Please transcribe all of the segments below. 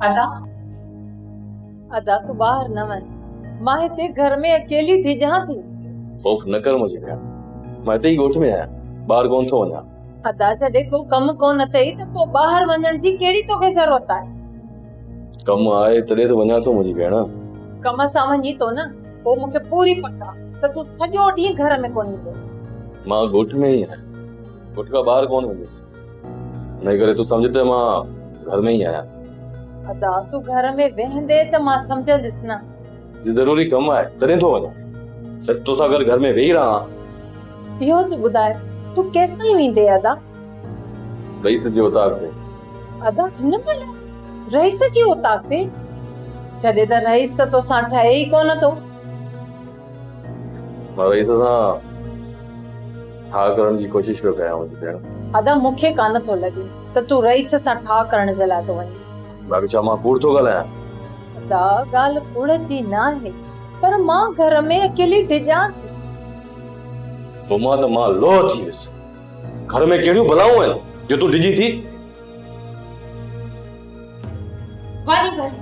ادا ادا تون ٻاهر نه وڃ مان هتي گهر ۾ اڪيلي ڊڄان ٿي. خوف نه ڪر منهنجي ڀيڻ مان هتي ئي ڳوٺ ۾ آهيان ٻاهر ڪونه ٿو وڃان. ادا جڏهن ڪو ڪم ڪونه اٿئي ته پوء ٻاهر وڃڻ جي ڪهڙي توکي ضرورت آهي. ڪم آهي تڏهن ته وڃان ٿو منهنجي ڀيڻ. ڪم سان وڃين ٿو نه پوء مون کي پوري پڪ آ ته تون سڄو ڏينهن گهر ۾ ڪونه ايندين. مان ڳوٺ ۾ ئي آهيان ڳوٺ کان ٻاهر ڪونه ويندس. انهيء ڪري تون سمجهه ته مان گهر ۾ ئي آهيان. ادا تون گهر ۾ ويهندي ته مان سمجهندس نه. جي ضروري ڪم آهي تڏهن ٿو وڃان. ته توسان گڏ گهر ۾ ويهي رهان. اهو ته ٻڌاء تون ڪيستائين ويندين ادا؟ رئيس جي اوطاق تي. ادا هن مهل رئيس جي اوطاق تي؟ جڏهن ته رئيس ته توسان ٺهي ئي ڪونه ٿو. مان رئيس سان ٺاهه ڪرڻ جي ڪوشش پيو ڪيان منهنجي ڀيڻ. ادا مون کي ڪانه ٿو لڳي ته تون رئيس سان ٺاهه ڪرڻ جي لاء ٿو وڃين. باقي ڇا مان ڪوڙ ٿو ڳالهايان؟ ادا ڳالهه ڪوڙ جي ناهي پر مان گهر ۾ اڪيلي ڊڄان ٿي. تو مان ته مان لوهه ٿي ويس. گهر ۾ ڪهڙيون بلائون آهن جو تون ڊڄين ٿي؟ وڃ ڀلي.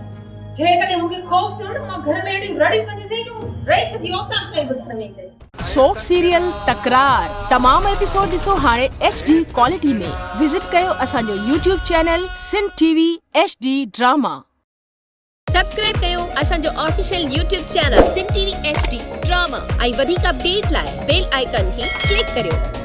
جيڪڏهن مون کي خوف ٿيو نه مان گهر ۾ اهڙيون رڙيون ڪنديسين جو رئيس جي اوطاق تائين ٻڌڻ ۾ ايندين. سوپ سيريل تڪرار تمام ايپيسوڊ ڏسو هاڻي ايڇ ڊي ڪوالٽي ۾ وزٽ ڪيو اسان جو YouTube channel Sindh T V H D drama. Subscribe ڪيو اسان جو official YouTube channel Sindh T V H D drama ۽ وڌيڪ اپڊيٽ لاء بيل آئيڪان کي ڪلڪ ڪريو.